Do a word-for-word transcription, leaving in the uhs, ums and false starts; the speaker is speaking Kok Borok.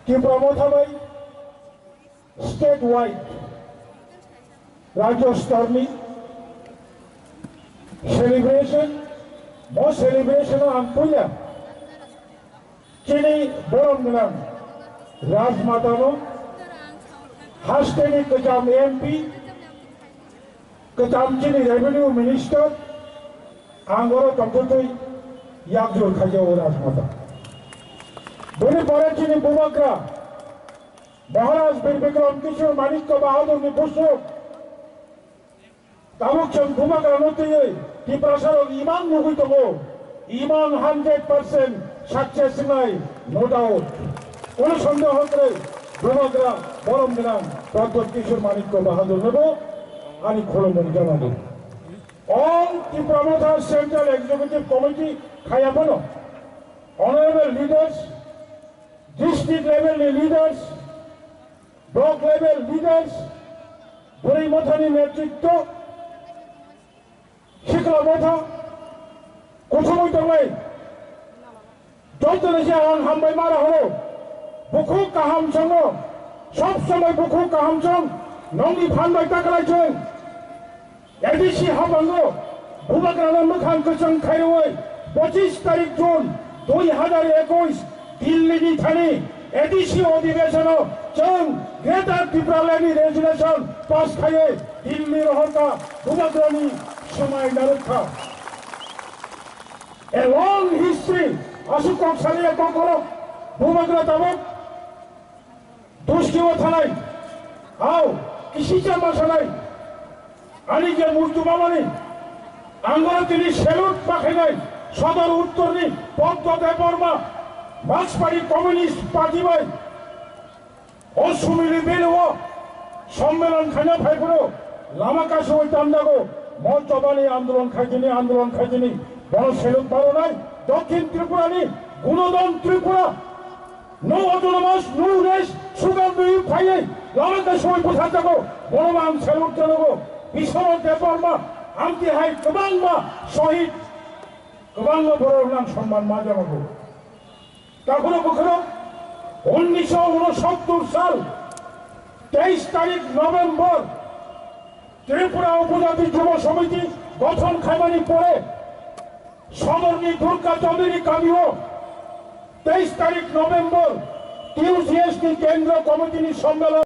Tripura Motha bai state wide rajyo storni celebration, mo celebration ang puila chini borom gwnang Rajmatano hasteni kwcham M P, kwcham chini revenue minister, ang oro tongthokwi yakjur khaijao Rajmata. Boni pore chini bubagra Maharaj Bir Bikram Kishore Manikya Bahadurni busuk tabuk chwng bubagrano twiwi Tiprasarok imang nugwi tongo, imang hundred percent success wngnai, no doubt. Kono sondeho kwrwi, bubagra borom gwnang Pradyot Kishore Manikya Bahadurnobo ani khulumani janago. All Tipra Motha Central Executive Committee khaya phano honorable leaders, district level ni leaders, block level leaders, bwrwi mothani netritwo, sikla motha, kuthumwi tongnai, jotono se ang hambai mara horo, bukhuk kaham chwngo, sob somoi bukhuk kaham chwng, nongni phan bai ta kwlai chwng. A D C habango bubagrano mwkhang kwchwng khairwi pochisni tarik June dui hazar ekush Dilli ni thani A D C odhibeshon o chwng Greater Tipraland ni resolution pass khaiwi Dilli rohorkha bubagrani swmai narwkha. A long history, aswk kok saliya kok oro bubagra tabuk Duskio thanai, hao, kisisa masanai, ani je murtu mamani, angora tini salute pakhainai, Sodor Uttorni Poddo Debbarma, Marksbari Communist Party bai, o sumili belo, sommelon khana phaiphuru, lama kasui tamdago, mo chobani andolon khaijini, andolon khaijini, bono salute baronai, Dokhin Tripurani, Gunodon Tripura, No autonomous, no rest, slogan twi phaiwi lama kasui bwtharjago, bono ang salute janago. Biswanath Debbarma, amtwi hai kwbangma sohid, kwbangma borok nang sonman ma janago. Takhoro bwkhwrok unnisho unosottor sal, teis tarik November, Tripura Upojati Jubo Samiti gothon khaimani pore, Sodorni Durga Chaudhuri kamio teis tarik November T U C S ni Kendro Committee ni sommelon.